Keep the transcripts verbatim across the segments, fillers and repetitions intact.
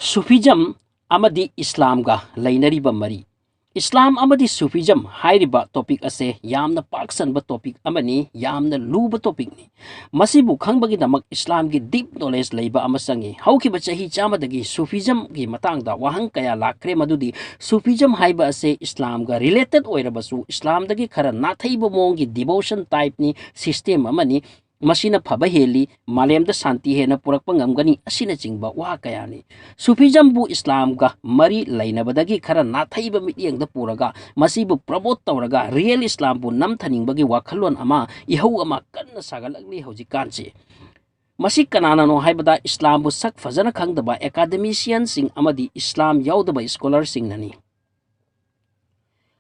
ꯁꯨꯐꯤꯖꯝ ꯑꯃꯗꯤ ꯏꯁꯂꯥꯝꯒ ꯂꯩꯅꯔꯤꯕ ꯃꯔꯤ꯫ ꯏꯁꯂꯥꯝ ꯑꯃꯗꯤ ꯁꯨꯐꯤꯖꯝ ꯍꯥꯏꯔꯤꯕ ꯇꯣꯄꯤꯛ ꯑꯁꯦ ꯌꯥꯝꯅ ꯄꯥꯛ ꯆꯟꯕ ꯇꯣꯄꯤꯛ ꯑꯃꯅꯤ, ꯌꯥꯝꯅ ꯂꯨꯕ ꯇꯣꯄꯤꯛꯅꯤ꯫ ꯃꯁꯤꯕꯨ ꯈꯪꯕꯒꯤꯗꯃꯛ ꯏꯁꯂꯥꯝꯒꯤ ꯗꯤꯞ ꯅꯣꯂꯦꯖ ꯂꯩꯕ ꯑꯃ ꯆꯪꯏ꯫ ꯍꯧꯈꯤꯕ ꯆꯍꯤ ꯆꯥꯝꯃꯗꯒꯤ ꯁꯨꯐꯤꯖꯝꯒꯤ ꯃꯇꯥꯡꯗ ꯋꯥꯍꯪ ꯀꯌꯥ ꯂꯥꯛꯈ꯭ꯔꯦ, ꯃꯗꯨꯗꯤ ꯁꯨꯐꯤꯖꯝ ꯍꯥꯏꯕ ꯑꯁꯦ ꯏꯁꯂꯥꯝꯒ ꯔꯤꯂꯦꯇꯦꯠ ꯑꯣꯏꯔꯕꯁꯨ ꯏꯁꯂꯥꯝꯗꯒꯤ ꯈꯔ ꯅꯥꯊꯩꯕ ꯃꯑꯣꯡꯒꯤ ꯗꯤꯚꯣꯁꯟ ꯇꯥꯏꯞꯅꯤ, ꯁꯤꯁꯇꯦꯝ ꯑꯃꯅꯤ꯫ ꯃꯁꯤꯅ ꯐꯕ ꯍꯦꯜꯂꯤ, ꯃꯥꯂꯦꯝꯗ ꯁꯥꯟꯇꯤ ꯍꯦꯟꯅ ꯄꯨꯔꯛꯄ ꯉꯝꯒꯅꯤ, ꯑꯁꯤꯅꯆꯤꯡꯕ ꯋꯥ ꯀꯌꯥꯅꯤ꯫ ꯁꯨꯐꯤꯖꯝꯕꯨ ꯏꯁꯂꯥꯝꯒ ꯃꯔꯤ ꯂꯩꯅꯕꯗꯒꯤ ꯈꯔ ꯅꯥꯊꯩꯕ ꯃꯤꯠꯌꯦꯡꯗ ꯄꯨꯔꯒ, ꯃꯁꯤꯕꯨ ꯄ꯭ꯔꯃꯣꯠ ꯇꯧꯔꯒ, ꯔꯤꯌꯦꯜ ꯏꯁꯂꯥꯝꯕꯨ ꯅꯝꯊꯅꯤꯡꯕꯒꯤ ꯋꯥꯈꯜꯂꯣꯟ ꯑꯃ, ꯏꯍꯧ ꯑꯃ ꯀꯟꯅ ꯁꯥꯒꯠꯂꯛꯂꯤ ꯍꯧꯖꯤꯛꯀꯥꯟꯁꯤ꯫ ꯃꯁꯤ ꯀꯅꯥꯅꯅꯣ ꯍꯥꯏꯕꯗ, ꯏꯁꯂꯥꯝꯕꯨ ꯁꯛ ꯐꯖꯅ ꯈꯪꯗꯕ ꯑꯦꯀꯥꯗꯦꯃꯤꯁꯤꯌꯟꯁꯤꯡ ꯑꯃꯗꯤ ꯏꯁꯂꯥꯝ ꯌꯥꯎꯗꯕ ꯁ꯭ꯀꯣꯂꯔꯁꯤꯡꯅꯅꯤ꯫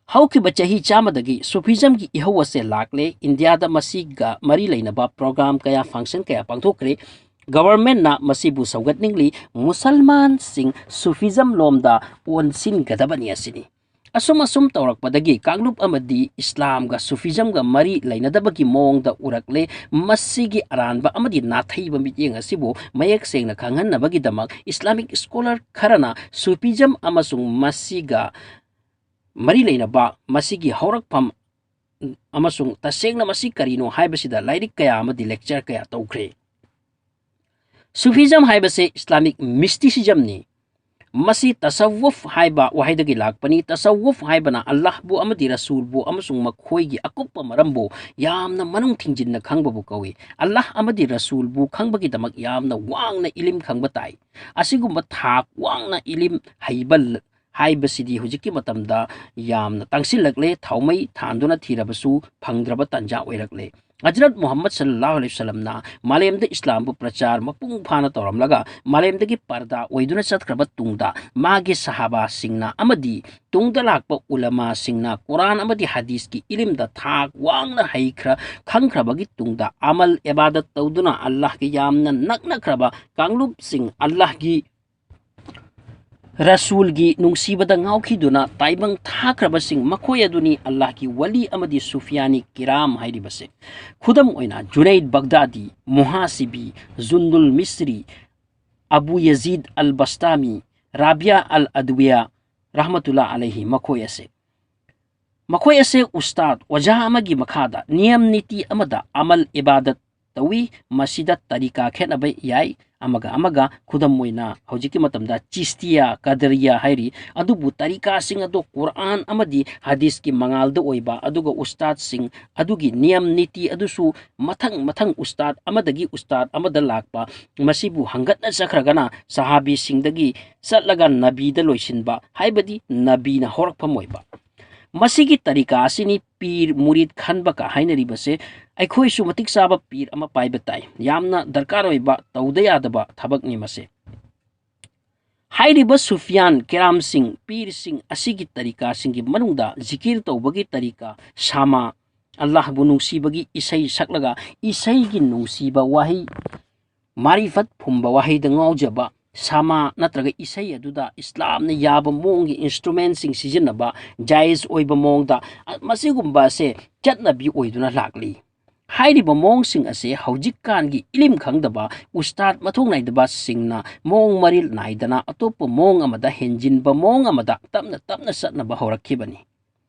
ꯍꯧꯈꯤꯕ ꯆꯍꯤ ꯆꯥꯝꯃꯗꯒꯤ ꯁꯨꯐꯤꯖꯝꯒꯤ ꯏꯍꯧ ꯑꯁꯦ ꯂꯥꯛꯂꯦ꯫ ꯏꯟꯗꯤꯌꯥꯗ ꯃꯁꯤꯒ ꯃꯔꯤ ꯂꯩꯅꯕ ꯄ꯭ꯔꯣꯒ꯭ꯔꯥꯝ ꯀꯌꯥ, ꯐꯪꯁꯟ ꯀꯌꯥ ꯄꯥꯡꯊꯣꯛꯈ꯭ꯔꯦ꯫ ꯒꯚꯔꯟꯃꯦꯟꯠꯅ ꯃꯁꯤꯕꯨ ꯁꯧꯒꯠꯅꯤꯡꯂꯤ꯫ ꯃꯨꯁꯜꯃꯥꯟꯁꯤꯡ ꯁꯨꯐꯤꯖꯝ ꯂꯣꯝꯗ ꯑꯣꯟꯁꯤꯟꯒꯗꯕꯅꯤ ꯑꯁꯤꯅꯤ꯫ ꯑꯁꯨꯝ ꯑꯁꯨꯝ ꯇꯧꯔꯛꯄꯗꯒꯤ ꯀꯥꯡꯂꯨꯞ ꯑꯃꯗꯤ ꯏꯁꯂꯥꯝꯒ ꯁꯨꯐꯤꯖꯝꯒ ꯃꯔꯤ ꯂꯩꯅꯗꯕꯒꯤ ꯃꯑꯣꯡꯗ ꯎꯔꯛꯂꯦ꯫ ꯃꯁꯤꯒꯤ ꯑꯔꯥꯟꯕ ꯑꯃꯗꯤ ꯅꯥꯊꯩꯕ ꯃꯤꯠꯌꯦꯡ ꯑꯁꯤꯕꯨ ꯃꯌꯦꯛ ꯁꯦꯡꯅ ꯈꯪꯍꯟꯅꯕꯒꯤꯗꯃꯛ ꯏꯁꯂꯥꯃꯤꯛ ꯁ꯭ꯀꯣꯂꯔ ꯈꯔꯅ ꯁꯨꯐꯤꯖꯝ ꯑꯃꯁꯨꯡ ꯃꯁꯤꯒ ꯃꯔꯤ ꯂꯩꯅꯕ, ꯃꯁꯤꯒꯤ ꯍꯧꯔꯛꯐꯝ ꯑꯃꯁꯨꯡ ꯇꯁꯦꯡꯅ ꯃꯁꯤ ꯀꯔꯤꯅꯣ ꯍꯥꯏꯕꯁꯤꯗ ꯂꯥꯏꯔꯤꯛ ꯀꯌꯥ ꯑꯃꯗꯤ ꯂꯦꯛꯆꯔ ꯀꯌꯥ ꯇꯧꯈ꯭ꯔꯦ꯫ ꯁꯨꯐꯤꯖꯝ ꯍꯥꯏꯕꯁꯦ ꯏꯁꯂꯥꯃꯤꯛ ꯃꯤꯁꯇꯤꯁꯤꯖꯝꯅꯤ꯫ ꯃꯁꯤ ꯇꯁꯋꯨꯐ ꯍꯥꯏꯕ ꯋꯥꯍꯩꯗꯒꯤ ꯂꯥꯛꯄꯅꯤ꯫ ꯇꯁꯋꯨꯐ ꯍꯥꯏꯕꯅ ꯑꯜꯂꯥꯍꯕꯨ ꯑꯃꯗꯤ ꯔꯁꯨꯜꯕꯨ ꯑꯃꯁꯨꯡ ꯃꯈꯣꯏꯒꯤ ꯑꯀꯨꯞꯄ ꯃꯔꯝꯕꯨ ꯌꯥꯝꯅ ꯃꯅꯨꯡ ꯊꯤꯡꯖꯤꯟꯅ ꯈꯪꯕꯕꯨ ꯀꯧꯏ꯫ ꯑꯜꯂꯥꯍ ꯑꯃꯗꯤ ꯔꯁꯨꯜꯕꯨ ꯈꯪꯕꯒꯤꯗꯃꯛ ꯌꯥꯝꯅ ꯋꯥꯡꯅ ꯏꯂꯤꯝ ꯈꯪꯕ ꯇꯥꯏ꯫ ꯑꯁꯤꯒꯨꯝꯕ ꯊꯥꯛ ꯋꯥꯡꯅ ꯏꯂꯤꯝ ꯍꯩꯕ ꯍꯥꯏꯕꯁꯤꯗꯤ ꯍꯧꯖꯤꯛꯀꯤ ꯃꯇꯝꯗ ꯌꯥꯝꯅ ꯇꯥꯡꯁꯤꯜꯂꯛꯂꯦ꯫ ꯊꯥꯎꯃꯩ ꯊꯥꯟꯗꯨꯅ ꯊꯤꯔꯕꯁꯨ ꯐꯪꯗ꯭ꯔꯕ ꯇꯥꯟꯖꯥ ꯑꯣꯏꯔꯛꯂꯦ꯫ ꯍꯖꯔꯠ ꯃꯨꯍꯝꯃꯗ ꯁꯜꯂꯜꯂꯥꯍꯨ ꯑꯂꯩꯍꯤ ꯋꯁꯜꯂꯝꯅ ꯃꯥꯂꯦꯝꯗ ꯏꯁꯂꯥꯝꯕꯨ ꯄ꯭ꯔꯆꯥꯔ ꯃꯄꯨꯡ ꯐꯥꯅ ꯇꯧꯔꯝꯂꯒ, ꯃꯥꯂꯦꯝꯗꯒꯤ ꯄꯔꯗꯥ ꯑꯣꯏꯗꯨꯅ ꯆꯠꯈ꯭ꯔꯕ ꯇꯨꯡꯗ, ꯃꯥꯒꯤ ꯁꯍꯥꯕꯥꯁꯤꯡꯅ ꯑꯃꯗꯤ ꯇꯨꯡꯗ ꯂꯥꯛꯄ ꯎꯂꯃꯥꯁꯤꯡꯅ ꯀꯨꯔꯥꯟ ꯑꯃꯗꯤ ꯍꯗꯤꯁꯀꯤ ꯏꯂꯤꯝꯗ ꯊꯥꯛ ꯋꯥꯡꯅ ꯍꯩꯈ꯭ꯔ ꯈꯪꯈ꯭ꯔꯕꯒꯤ ꯇꯨꯡꯗ, ꯑꯃꯜ ꯏꯕꯥꯗꯠ ꯇꯧꯗꯨꯅ ꯑꯜꯂꯥꯍꯒꯤ ꯌꯥꯝꯅ ꯅꯛꯅꯈ꯭ꯔꯕ ꯀꯥꯡꯂꯨꯞꯁꯤꯡ, ꯑꯜꯂꯥꯍꯒꯤ ꯔꯁꯨꯜꯒꯤ ꯅꯨꯡꯁꯤꯕꯗ ꯉꯥꯎꯈꯤꯗꯨꯅ ꯇꯥꯏꯕꯪ ꯊꯥꯈ꯭ꯔꯕꯁꯤꯡ, ꯃꯈꯣꯏ ꯑꯗꯨꯅꯤ ꯑꯜꯂꯥꯍꯒꯤ ꯋꯂꯤ ꯑꯃꯗꯤ ꯁꯨꯐꯤꯌꯥꯅꯤ ꯀꯤꯔꯥꯝ ꯍꯥꯏꯔꯤꯕꯁꯦ꯫ ꯈꯨꯗꯝ ꯑꯣꯏꯅ, ꯖꯨꯅꯩꯗ ꯕꯒꯗꯥꯗꯤ, ꯃꯨꯍꯥꯁꯤꯕꯤ, ꯖꯨꯟꯗꯨꯜ ꯃꯤꯁ꯭ꯔꯤ, ꯑꯕꯨ ꯌꯖꯤꯗ ꯑꯜ ꯕꯁꯇꯥꯃꯤ, ꯔꯥꯕꯤꯌꯥ ꯑꯜ ꯑꯗꯋꯤꯌꯥ ꯔꯍꯃꯇꯨꯜꯂꯥ ꯑꯂꯩꯍꯤ, ꯃꯈꯣꯏ ꯑꯁꯦ ꯃꯈꯣꯏ ꯑꯁꯦ ꯎꯁꯇꯥꯗ, ꯑꯣꯖꯥ ꯑꯃꯒꯤ ꯃꯈꯥꯗ ꯅꯤꯌꯝ ꯅꯤꯇꯤ ꯑꯃꯗ ꯑꯃꯜ ꯏꯕꯥꯗꯠ ꯇꯧꯏ꯫ ꯃꯁꯤꯗ ꯇꯔꯤꯀꯥ ꯈꯦꯠꯅꯕ ꯌꯥꯏ ꯑꯃꯒ ꯑꯃꯒ꯫ ꯈꯨꯗꯝ ꯑꯣꯏꯅ, ꯍꯧꯖꯤꯛꯀꯤ ꯃꯇꯝꯗ ꯆꯤꯁꯇꯤꯌꯥ, ꯀꯗꯔꯤꯌꯥ ꯍꯥꯏꯔꯤ, ꯑꯗꯨꯕꯨ ꯇꯔꯤꯀꯥꯁꯤꯡ ꯑꯗꯣ ꯀꯨꯔꯑꯥꯟ ꯑꯃꯗꯤ ꯍꯗꯤꯁꯀꯤ ꯃꯉꯥꯜꯗ ꯑꯣꯏꯕ, ꯑꯗꯨꯒ ꯎꯁꯇꯥꯗꯁꯤꯡ ꯑꯗꯨꯒꯤ ꯅꯤꯌꯝ ꯅꯤꯇꯤ ꯑꯗꯨꯁꯨ ꯃꯊꯪ ꯃꯊꯪ ꯎꯁꯇꯥꯗ ꯑꯃꯗꯒꯤ ꯎꯁꯇꯥꯗ ꯑꯃꯗ ꯂꯥꯛꯄ, ꯃꯁꯤꯕꯨ ꯍꯪꯒꯠꯅ ꯆꯠꯈ꯭ꯔꯒꯅ ꯁꯍꯥꯕꯤꯁꯤꯡꯗꯒꯤ ꯆꯠꯂꯒ ꯅꯕꯤꯗ ꯂꯣꯏꯁꯤꯟꯕ, ꯍꯥꯏꯕꯗꯤ ꯅꯕꯤꯅ ꯍꯧꯔꯛꯐꯝ ꯑꯣꯏꯕ꯫ ꯃꯁꯤꯒꯤ ꯇꯔꯤꯀꯥ ꯑꯁꯤꯅꯤ ꯄꯤꯔ ꯃꯨꯔꯤꯗ ꯈꯟꯕꯀ ꯍꯥꯏꯅꯔꯤꯕꯁꯦ꯫ ꯑꯩꯈꯣꯏꯁꯨ ꯃꯇꯤꯛ ꯆꯥꯕ ꯄꯤꯔ ꯑꯃ ꯄꯥꯏꯕ ꯇꯥꯏ꯫ ꯌꯥꯝꯅ ꯗꯔꯀꯥꯔ ꯑꯣꯏꯕ, ꯇꯧꯗ ꯌꯥꯗꯕ ꯊꯕꯛꯅꯤ ꯃꯁꯦ꯫ ꯍꯥꯏꯔꯤꯕ ꯁꯨꯐꯤꯌꯥꯟ ꯀꯦꯔꯥꯝꯁꯤꯡ, ꯄꯤꯔꯁꯤꯡ ꯑꯁꯤꯒꯤ ꯇꯔꯤꯀꯥꯁꯤꯡꯒꯤ ꯃꯅꯨꯡꯗ ꯖꯤꯀꯤꯔ ꯇꯧꯕꯒꯤ ꯇꯔꯤꯀꯥ, ꯁꯥꯃꯥ, ꯑꯜꯂꯥꯍꯕꯨ ꯅꯨꯡꯁꯤꯕꯒꯤ ꯏꯁꯩ ꯁꯛꯂꯒ ꯏꯁꯩꯒꯤ ꯅꯨꯡꯁꯤꯕ ꯋꯥꯍꯩ, ꯃꯥꯔꯤꯐꯠ ꯐꯨꯝꯕ ꯋꯥꯍꯩꯗ ꯉꯥꯎꯖꯕ, ꯁꯥꯃꯥ ꯅꯠꯇ꯭ꯔꯒ ꯏꯁꯩ ꯑꯗꯨꯗ ꯏꯁꯂꯥꯝꯅ ꯌꯥꯕ ꯃꯑꯣꯡꯒꯤ ꯏꯟꯁꯇ꯭ꯔꯨꯃꯦꯟꯁꯤꯡ ꯁꯤꯖꯤꯟꯅꯕ, ꯖꯥꯏꯖ ꯑꯣꯏꯕ ꯃꯑꯣꯡꯗ, ꯑ, ꯃꯁꯤꯒꯨꯝꯕ ꯑꯁꯦ ꯆꯠꯅꯕꯤ ꯑꯣꯏꯗꯨꯅ ꯂꯥꯛꯂꯤ꯫ ꯍꯥꯏꯔꯤꯕ ꯃꯑꯣꯡꯁꯤꯡ ꯑꯁꯦ ꯍꯧꯖꯤꯛꯀꯥꯟꯒꯤ ꯏꯂꯤꯝ ꯈꯪꯗꯕ, ꯎꯁꯇꯥꯗ ꯃꯊꯧ ꯅꯥꯏꯗꯕꯁꯤꯡꯅ ꯃꯑꯣꯡ ꯃꯔꯤꯜ ꯅꯥꯏꯗꯅ ꯑꯇꯣꯞꯄ ꯃꯑꯣꯡ ꯑꯃꯗ ꯍꯦꯟꯖꯤꯟꯕ ꯃꯑꯣꯡ ꯑꯃꯗ ꯇꯞꯅ ꯇꯞꯅ ꯆꯠꯅꯕ ꯍꯧꯔꯛꯈꯤꯕꯅꯤ꯫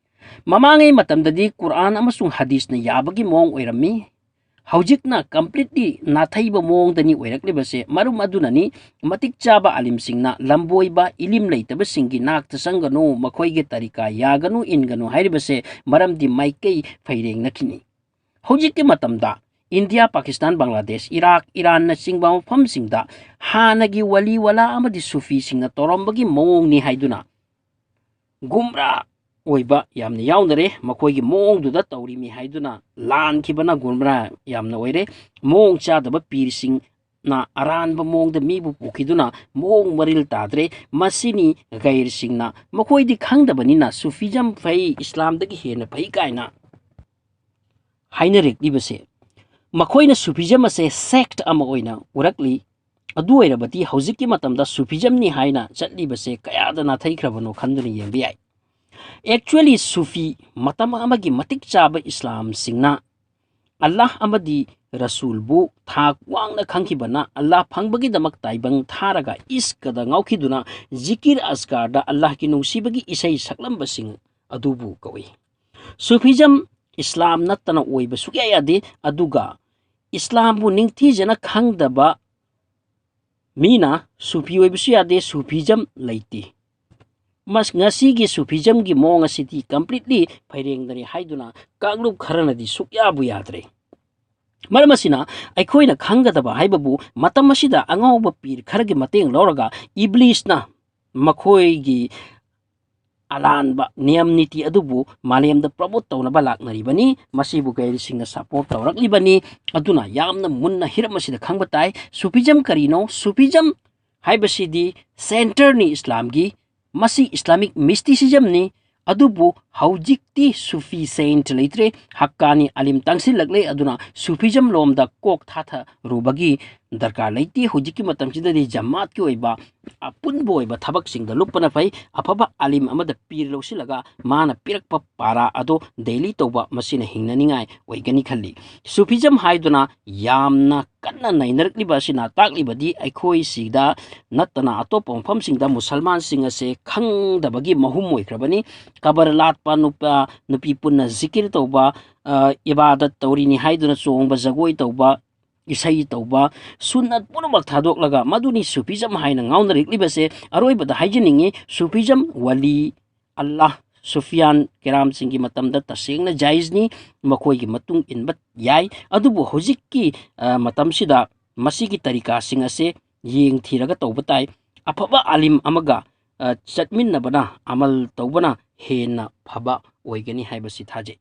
ꯃꯃꯥꯡꯉꯩ ꯃꯇꯝꯗꯗꯤ ꯀꯨꯔꯑꯥꯟ ꯑꯃꯁꯨꯡ ꯍꯗꯤꯁꯅ ꯌꯥꯕꯒꯤ ꯃꯑꯣꯡ ꯑꯣꯏꯔꯝꯃꯤ꯫ ꯍꯧꯖꯤꯛꯅ ꯀꯝꯄ꯭ꯂꯤꯠꯂꯤ ꯅꯥꯊꯩꯕ ꯃꯑꯣꯡꯗꯅꯤ ꯑꯣꯏꯔꯛꯂꯤꯕꯁꯦ꯫ ꯃꯔꯝ ꯑꯗꯨꯅꯅꯤ ꯃꯇꯤꯛ ꯆꯥꯕ ꯑꯥꯂꯤꯝꯁꯤꯡꯅ ꯂꯝꯕꯣꯏꯕ, ꯏꯂꯤꯝ ꯂꯩꯇꯕꯁꯤꯡꯒꯤ ꯅꯥꯛꯇ ꯆꯪꯒꯅꯨ, ꯃꯈꯣꯏꯒꯤ ꯇꯔꯤꯀꯥ ꯌꯥꯒꯅꯨ, ꯏꯟꯒꯅꯨ ꯍꯥꯏꯔꯤꯕꯁꯦ꯫ ꯃꯔꯝꯗꯤ ꯃꯥꯏꯀꯩ ꯐꯩꯔꯦꯡꯅꯈꯤꯅꯤ꯫ ꯍꯧꯖꯤꯛꯀꯤ ꯃꯇꯝꯗ ꯏꯟꯗꯤꯌꯥ, ꯄꯥꯀꯤꯁꯇꯥꯟ, ꯕꯪꯒ꯭ꯂꯥꯗꯦꯁ, ꯏꯔꯥꯛ, ꯏꯔꯥꯟꯅꯆꯤꯡꯕ ꯃꯐꯝꯁꯤꯡꯗ ꯍꯥꯟꯅꯒꯤ ꯋꯥꯂꯤ ꯋꯥꯂꯥ ꯑꯃꯗꯤ ꯁꯨꯐꯤꯁꯤꯡꯅ ꯇꯧꯔꯝꯕꯒꯤ ꯃꯑꯣꯡꯅꯤ ꯍꯥꯏꯗꯨꯅ ꯒꯨꯝꯔꯥ ꯑꯣꯏꯕ ꯌꯥꯝꯅ ꯌꯥꯎꯅꯔꯦ꯫ ꯃꯈꯣꯏꯒꯤ ꯃꯑꯣꯡꯗꯨꯗ ꯇꯧꯔꯤꯃꯤ ꯍꯥꯏꯗꯨꯅ ꯂꯥꯟꯈꯤꯕꯅ ꯒꯨꯝꯔꯥ ꯌꯥꯝꯅ ꯑꯣꯏꯔꯦ꯫ ꯃꯑꯣꯡ ꯆꯥꯗꯕ ꯄꯤꯔꯁꯤꯡꯅ ꯑꯔꯥꯟꯕ ꯃꯑꯣꯡꯗ ꯃꯤꯕꯨ ꯄꯨꯈꯤꯗꯨꯅ ꯃꯑꯣꯡ ꯃꯔꯤꯜ ꯇꯥꯗ꯭ꯔꯦ꯫ ꯃꯁꯤꯅꯤ ꯒꯩꯔꯁꯤꯡꯅ, ꯃꯈꯣꯏꯗꯤ ꯈꯪꯗꯕꯅꯤꯅ ꯁꯨꯐꯤꯖꯝ ꯐꯩ, ꯏꯁꯂꯥꯝꯗꯒꯤ ꯍꯦꯟꯅ ꯐꯩ ꯀꯥꯏꯅ ꯍꯥꯏꯅꯔꯛꯂꯤꯕꯁꯦ꯫ ꯃꯈꯣꯏꯅ ꯁꯨꯐꯤꯖꯝ ꯑꯁꯦ ꯁꯦꯛꯇ ꯑꯃ ꯑꯣꯏꯅ ꯎꯔꯛꯂꯤ꯫ ꯑꯗꯨ ꯑꯣꯏꯔꯕꯗꯤ ꯍꯧꯖꯤꯛꯀꯤ ꯃꯇꯝꯗ ꯁꯨꯐꯤꯖꯝꯅꯤ ꯍꯥꯏꯅ ꯆꯠꯂꯤꯕꯁꯦ ꯀꯌꯥꯗ ꯅꯥꯊꯩꯈ꯭ꯔꯕꯅꯣ ꯈꯟꯗꯨꯅ ꯌꯦꯡꯕ ꯌꯥꯏ꯫ ꯑꯦꯛꯆꯨꯋꯦꯂꯤ ꯁꯨꯐꯤ ꯃꯇꯝ ꯑꯃꯒꯤ ꯃꯇꯤꯛ ꯆꯥꯕ ꯏꯁꯂꯥꯝꯁꯤꯡꯅ ꯑꯜꯂꯥꯍ ꯑꯃꯗꯤ ꯔꯁꯨꯜꯕꯨ ꯊꯥꯛ ꯋꯥꯡꯅ ꯈꯪꯈꯤꯕꯅ ꯑꯜꯂꯥꯍ ꯐꯪꯕꯒꯤꯗꯃꯛ ꯇꯥꯏꯕꯪ ꯊꯥꯔꯒ ꯏꯁꯀꯗ ꯉꯥꯎꯈꯤꯗꯨꯅ ꯖꯤꯀꯤꯔ ꯑꯁꯒꯥꯔꯗ ꯑꯜꯂꯥꯍꯒꯤ ꯅꯨꯡꯁꯤꯕꯒꯤ ꯏꯁꯩ ꯁꯛꯂꯝꯕꯁꯤꯡ ꯑꯗꯨꯕꯨ ꯀꯧꯏ꯫ ꯁꯨꯐꯤꯖꯝ ꯏꯁꯂꯥꯝ ꯅꯠꯇꯅ ꯑꯣꯏꯕ ꯁꯨꯛꯌꯥ ꯌꯥꯗꯦ, ꯑꯗꯨꯒ ꯏꯁꯂꯥꯝꯕꯨ ꯅꯤꯡꯊꯤꯖꯅ ꯈꯪꯗꯕ ꯃꯤꯅ ꯁꯨꯐꯤ ꯑꯣꯏꯕꯁꯨ ꯌꯥꯗꯦ, ꯁꯨꯐꯤꯖꯝ ꯂꯩꯇꯦ꯫ ꯃꯁ-, ꯉꯁꯤꯒꯤ ꯁꯨꯐꯤꯖꯝꯒꯤ ꯃꯑꯣꯡ ꯑꯁꯤꯗꯤ completely ꯐꯩꯔꯦꯡꯗꯅꯤ ꯍꯥꯏꯗꯨꯅ ꯀꯥꯡꯂꯨꯞ ꯈꯔꯅꯗꯤ ꯁꯨꯛꯌꯥꯕꯨ ꯌꯥꯗ꯭ꯔꯦ꯫ ꯃꯔꯝ ꯑꯁꯤꯅ ꯑꯩꯈꯣꯏꯅ ꯈꯪꯒꯗꯕ ꯍꯥꯏꯕꯕꯨ ꯃꯇꯝ ꯑꯁꯤꯗ ꯑꯉꯥꯎꯕ ꯄꯤꯔ ꯈꯔꯒꯤ ꯃꯇꯦꯡ ꯂꯧꯔꯒ ꯏꯕ꯭ꯂꯤꯁꯅ ꯃꯈꯣꯏꯒꯤ ꯑꯂꯥꯟꯕ ꯅꯤꯌꯝ ꯅꯤꯇꯤ ꯑꯗꯨꯕꯨ ꯃꯥꯂꯦꯝꯗ promote ꯇꯧꯅꯕ ꯂꯥꯛꯅꯔꯤꯕꯅꯤ꯫ ꯃꯁꯤꯕꯨ ꯒꯩꯔꯤꯁꯤꯡꯅ support ꯇꯧꯔꯛꯂꯤꯕꯅꯤ꯫ ꯑꯗꯨꯅ ꯌꯥꯝꯅ ꯃꯨꯟꯅ ꯍꯤꯔꯝ ꯑꯁꯤꯗ ꯈꯪꯕ ꯇꯥꯏ꯫ ꯁꯨꯐꯤꯖꯝ ꯀꯔꯤꯅꯣ? ꯁꯨꯐꯤꯖꯝ ꯍꯥꯏꯕꯁꯤꯗꯤ centreꯅꯤ ꯏꯁꯂꯥꯝꯒꯤ꯫ ꯃꯁꯤ Islamic mysticismꯅꯤ꯫ ꯑꯗꯨꯕꯨ ꯍꯧꯖꯤꯛꯇꯤ ꯁꯨꯐꯤ saint ꯂꯩꯇ꯭ꯔꯦ, ꯍꯛꯀꯥꯅꯤ ꯑꯂꯤꯝ ꯇꯥꯡꯁꯤꯜꯂꯛꯂꯦ꯫ ꯑꯗꯨꯅ ꯁꯨꯐꯤꯖꯝ ꯂꯣꯝꯗ ꯀꯣꯛ ꯊꯥꯊꯔꯨꯕꯒꯤ ꯗꯔꯀꯥꯔ ꯂꯩꯇꯦ꯫ ꯍꯧꯖꯤꯛꯀꯤ ꯃꯇꯝꯁꯤꯗꯗꯤ ꯖꯃꯥꯠꯀꯤ ꯑꯣꯏꯕ ꯑꯄꯨꯟꯕ ꯑꯣꯏꯕ ꯊꯕꯛꯁꯤꯡꯗ ꯂꯨꯞꯄꯅ ꯐꯩ꯫ ꯑꯐꯕ ꯑꯂꯤꯝ ꯑꯃꯗ ꯄꯤꯔ ꯂꯧꯁꯤꯜꯂꯒ ꯃꯥꯅ ꯄꯤꯔꯛꯄ ꯄꯥꯔꯥ ꯑꯗꯣ daily ꯇꯧꯕ, ꯃꯁꯤꯅ ꯍꯤꯡꯅꯅꯤꯡꯉꯥꯏ ꯑꯣꯏꯒꯅꯤ ꯈꯜꯂꯤ꯫ ꯁꯨꯐꯤꯖꯝ ꯍꯥꯏꯗꯨꯅ ꯌꯥꯝꯅ ꯀꯟꯅ ꯅꯩꯅꯔꯛꯂꯤꯕ ꯑꯁꯤꯅ ꯇꯥꯛꯂꯤꯕꯗꯤ ꯑꯩꯈꯣꯏ ꯁꯤꯗ ꯅꯠꯇꯅ ꯑꯇꯣꯞꯄ ꯃꯐꯝꯁꯤꯡꯗ ꯃꯨꯁꯜꯃꯥꯟꯁꯤꯡ ꯑꯁꯦ ꯈꯪꯗꯕꯒꯤ ꯃꯍꯨꯝ ꯑꯣꯏꯈ꯭ꯔꯕꯅꯤ꯫ ꯀꯕꯔ ꯂꯥꯠꯄ, ꯅꯨꯄꯥ ꯅꯨꯄꯤ ꯄꯨꯟꯅ ꯖꯤꯀꯤꯔ ꯇꯧꯕ, ꯑ, ꯏꯕꯥꯗꯠ ꯇꯧꯔꯤꯅꯤ ꯍꯥꯏꯗꯨꯅ ꯆꯣꯡꯕ, ꯖꯒꯣꯏ ꯇꯧꯕ, ꯏꯁꯩ ꯇꯧꯕ, ꯁꯨꯟꯅꯠ ꯄꯨꯝꯅꯃꯛ ꯊꯥꯗꯣꯛꯂꯒ ꯃꯗꯨꯅꯤ ꯁꯨꯐꯤꯖꯝ ꯍꯥꯏꯅ ꯉꯥꯎꯅꯔꯛꯂꯤꯕꯁꯦ꯫ ꯑꯔꯣꯏꯕꯗ ꯍꯥꯏꯖꯅꯤꯡꯉꯤ, ꯁꯨꯐꯤꯖꯝ ꯋꯥꯂꯤ ꯑꯜꯂꯥꯍ ꯁꯨꯐꯤꯌꯥꯟ ꯀꯦꯔꯥꯝꯁꯤꯡꯒꯤ ꯃꯇꯝꯗ ꯇꯁꯦꯡꯅ ꯖꯥꯏꯖꯅꯤ, ꯃꯈꯣꯏꯒꯤ ꯃꯇꯨꯡ ꯏꯟꯕ ꯌꯥꯏ꯫ ꯑꯗꯨꯕꯨ ꯍꯧꯖꯤꯛꯀꯤ, ꯑ, ꯃꯇꯝꯁꯤꯗ ꯃꯁꯤꯒꯤ ꯇꯔꯤꯀꯥꯁꯤꯡ ꯑꯁꯦ ꯌꯦꯡꯊꯤꯔꯒ ꯇꯧꯕ ꯇꯥꯏ꯫ ꯑꯐꯕ ꯑꯥꯂꯤꯝ ꯑꯃꯒ, ꯑ, ꯆꯠꯃꯤꯟꯅꯕꯅ, ꯑꯃꯜ ꯇꯧꯕꯅ ꯍꯦꯟꯅ ꯐꯕ ꯑꯣꯏꯒꯅꯤ ꯍꯥꯏꯕꯁꯤ ꯊꯥꯖꯩ꯫